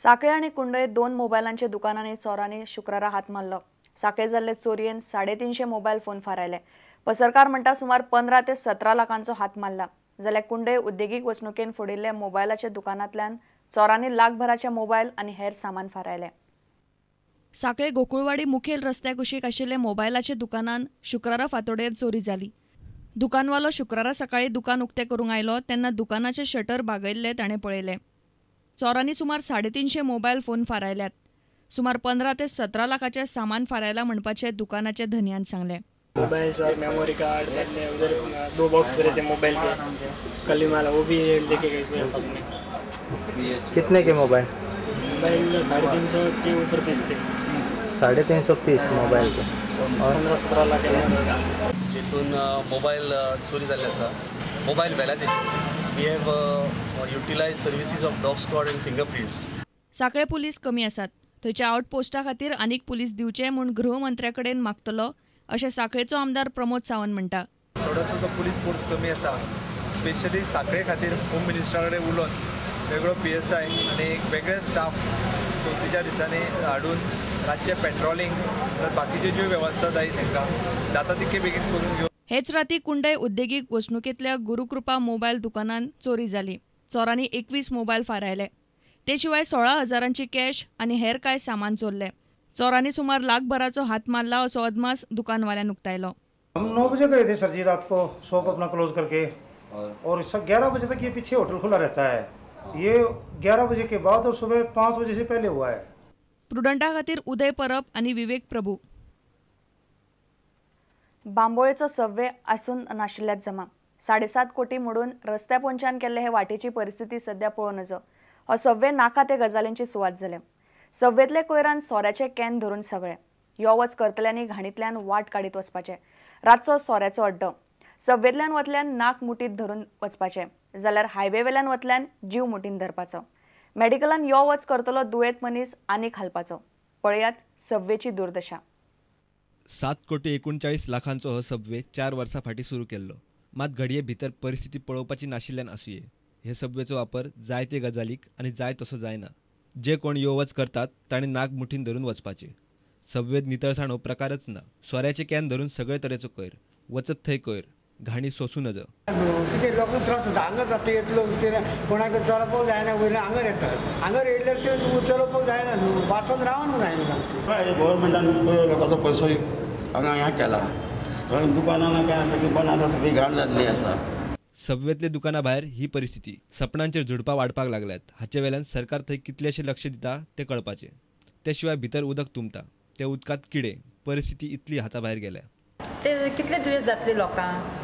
साखळे आनी कुंडय 2 मोबायलांच्या दुकानांनी चोरांनी शुक्रारा हात मारलो. साखळे जाल्ले चोरयेन 350 मोबायल फोन फारायले. पसरकार म्हणटा सुमार 15 ते 17 लाखांचो हात मारला. जाल्यार कुंडय उद्देगीक वसणुकेन फोडिल्ल्या मोबायलाच्या दुकानांतल्यान चोरांनी लाखभराचे मोबायल आनी हेर सामान फारायले. साखळे गोकुळवाडी मुखेल रस्त्या कुशीक आशिल्ले मोबायलाच्या दुकानान शुक्रारा फांतोडेर चोरी जाली. दुकानवालो शुक्रारा सकाळी दुकान उक्तें करूंक आयलो तेन्ना दुकानाचे शटर बागयल्ले ताणें पळयलें. चोरांनी सुमार 350 मोबायल फोन फारायल्यात. सुमार 15 ते 17 लाखाचे सामान फारायला म्हणपाचें दुकानाच्या धनयान सांगलें. मोबाइल सर, मेमोरी कार्ड उधर 2 बॉक्स भरे थे मोबाइल के, कलीमाला वो भी लेके गए सब में. कितने के मोबाइल? मोबाइल 350 के ऊपर पीस थे. 350 पीस मोबाइल के और 15-17 लाख. जितून मोबाईल चोरी जाल्ले आसा, मोबाईल व्हेला तेतून we have utilize services of dog squad and fingerprints. Sanquelim police कमी आसात. थंयच्या आउटपोस्टा खातीर आनीक पुलीस दिवचे म्हूण गृहमंत्र्या कडेन मागतलो अशें सांखळेचो आमदार प्रमोद सावंत म्हणटा. थोडोसो तो पुलीस फोर्स कमी आसा. स्पेशली सांखळे खातीर होम मिनिस्टरा कडेन उलोवन वेगळो PSI आनी एक वेगळे स्टाफ चवथीच्या दिसांनी हाडून रातचें पेट्रोलिंग बाकीच्यो ज्यो वेवस्था जाय तांकां जाता तितके बेगीन करून घेवन. हेच राती कुंडय उद्देगीक वसणुकेंतल्या गुरुकृपा मोबायल दुकानान चोरी जाली. चोरांनी 21 मोबायल फारायले. ते शिवाय 16,000 कॅश आनी हेर कांय सामान चोरले. चोरांनी सुमार लाखभराचो हात मारला असो अदमास दुकानवाल्यान उक्तायलो. हम 9 बजे गए थे सर जी, रात को शॉप अपना क्लोज करके, और 11 बजे तक ये पीछे होटल खुला रहता है. ये 11 बजे के बाद और सुबह 5 बजे से पहले हुआ है. प्रुडंटा खातीर उदय परब आनी विवेक प्रभू. बांबोळेचो सबवे आसून नाशिल्ल्यात जमा. 7.5 कोटी मोडून रस्त्या पोंच्यान केल्ले हे वाटेची परिस्थिती सध्या पळोवं नजो. हो सबवे नाका ते गजालींची सुवात जाल्या. सबवेतले कोयरान सोऱ्याचे can धरून सगळे यो वच करतल्यांनी घाणींतल्यान वाट काडीत वचपाचें. रातचो सोऱ्याचो अड्डो. सबवेतल्यान वतल्यान नाक मुठीत धरून वचपाचें, जाल्यार हायवे वेल्यान वतल्यान जीव मुठीन धरपाचो. मेडिकलान यो वच करतलो दुयेंत मनीस आनीक हालपाचो. पळयात सबवेची दुर्दशा. 7,39 कोटी हो सबवे 4 वर्सां फाटीं सुरू केल्लो. मात घडये भितर परिस्थिती पळोवपाची नाशिल्ल्यान आसुये हे सबवेचो वापर जायते गजालीक आनी जाय तसो जायना. जे कोण यो वच करतात ताणें नाक मुठीन धरून वचपाचें. सबवेत नितळसाण हो प्रकारच ना. सोऱ्याचे can धरून सगळे तरेचो कोयर, वचत थंय कोयर, घाणी सोसूं नजो. कितें लोकांक त्रास जाता. हांगा जाता येतलो कोणाक चलोवपाक जायना, वयल्यान हांगर येता, हांगर येयल्यार ते चलोवपाक जायना न्हू, वाचून रावूंक जायना सामकें. गव्हर्मेंटान लोकांचो पयसो हांगा हें केला, दुकानां काय आसा की बंद आसा, सगळी घाण जाल्ली आसा. सबवेतले दुकाना भायर ही परिस्थिती. सपनांचेर झुडपां वाडपाक लागल्यात. हाचे वेल्यान सरकार थंय कितलेशें लक्ष दिता तें कळपाचें. ते शिवाय भितर उदक तुंबता, ते उदकांत किडे. परिस्थिती इतली हाता भायर गेल्या. ते कितले दुयेंस जातले लोकांक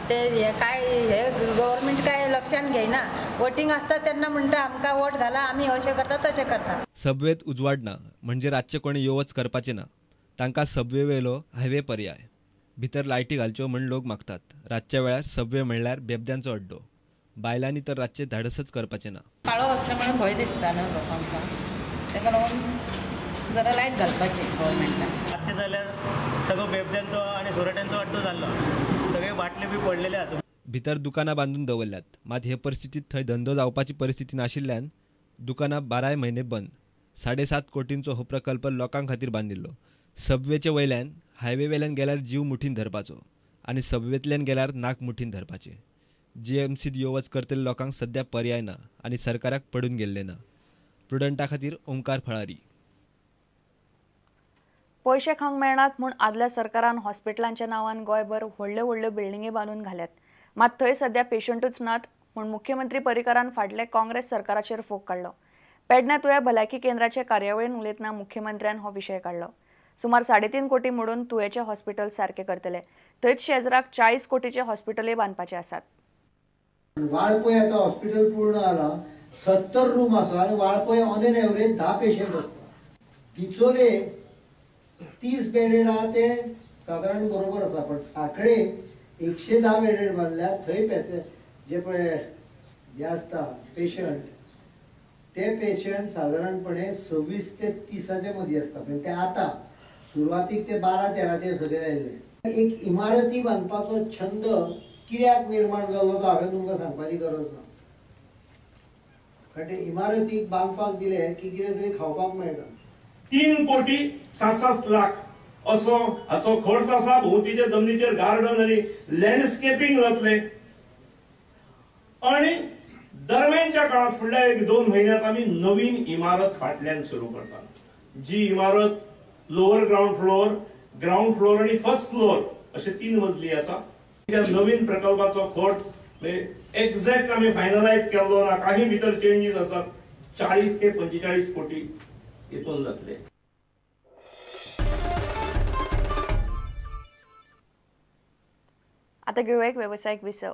ते हे काय हे गव्हर्मेंट काय लक्षान घेयना. वोटींग आसता तेन्ना म्हणटा आमकां वोट घाला, आमी अशें करता तशें करता. सबवेत उजवाड ना म्हणजे रातचें कोणें यो वच करपाचें ना. तांकां सबवे वेलो हायवे पर्याय. भितर लायटी घालच्यो म्हण लोक मागतात. रातच्या वेळार सबवे म्हणल्यार बेबद्यांचो अड्डो. बायलांनी तर रातचें धाडसच करपाचें ना. काळो असल्यामुळे भंय दिसता न्हू लोकांक, ताका लागून जरा लायट घालपाची गव्हर्मेंटान. रातचें जाल्यार सगळो बेबद्यांचो आनी सोरट्यांचो अड्डो जाल्लो, सगळे बाटले बी पडलेले आसा. भितर दुकानां बांदून दवरल्यात, मात हे परिस्थितीत थंय धंदो जावपाची परिस्थिती नाशिल्ल्यान दुकानां 12 म्हयने बंद. 7.5 कोटींचो हो प्रकल्प लोकां खातीर बांदिल्लो. सबवेचे वयल्यान हायवे वेल्यान गेल्यार जीव मुठीन धरपाचो आनी सबवेंतल्यान गेल्यार नाक मुठीन धरपाचें. GMCत यो वच करतल्या लोकांक सद्या पर्याय ना आनी सरकाराक पडून गेल्लें ना. प्रुडंटा खातीर ओंकार फळारी. पयशे खावंक मेळनात म्हूण आदल्या सरकारान हॉस्पिटलांच्या नांवान गोंयभर व्हडल्यो व्हडल्यो बिल्डिंगी बांदून घाल्यात. मात थंय सद्या पेशंटूच नात म्हूण मुख्यमंत्री पर्रीकारान फाटले काँग्रेस सरकाराचेर फोग काडलो. पेडण्या तुया भलायकी केंद्राचे कार्यावळीन उलयतना मुख्यमंत्र्यान हो विशय काडलो. सुमार 3.5 कोटी मोडून तुयेचें हॉस्पिटल सारकें करतले. थंयच शेजराक 40 कोटीचे हॉस्पिटलय बांदपाचे आसात. वाळपय आतां हॉस्पिटल पूर्ण जाला, 70 रूम आसा आनी Valpoi on an average 10 patient आसता. डिचोले 30 बेडेड आहा ते सादारण बरोबर आसा, पण सांखळे 110 बेडेड बांदल्या, थंय पेसे जे पळय जे आसता पेशंट ते पेशंट सादारणपणे 26 ते 30 मदीं आसता. पण ते आतां सुरवातीक ते 12-13 सगळे आयिल्ले. एक इमारती बांदपाचो छंद कित्याक निर्माण जालो तो हांवें तुमकां सांगपाची गरज ना. कारण ते इमारतीक बांदपाक दिले की कितें तरी खावपाक मेळटा. 3 कोटी 66 लाख असो हाचो खर्च आसा. भोंवतीच्या जमनीचेर गार्डन आनी लँडस्केपिंग जातले आणि दरम्यानच्या काळात फुडल्या 1-2 म्हयन्यात आमी नवीन इमारत फाटल्यान सुरू करतात, जी इमारत lower ground floor, ground floor आणि फर्स्ट फ्लोअर असे 3 मजली आसा. त्या नवीन प्रकल्पाचो खर्च एक्झॅक्ट आमी फायनलायज केल्लो ना, काही भितर चेंजीस आसात. 40 ते 45 कोटी हितून जातले. आता घेऊया एक व्यावसायिक विसव.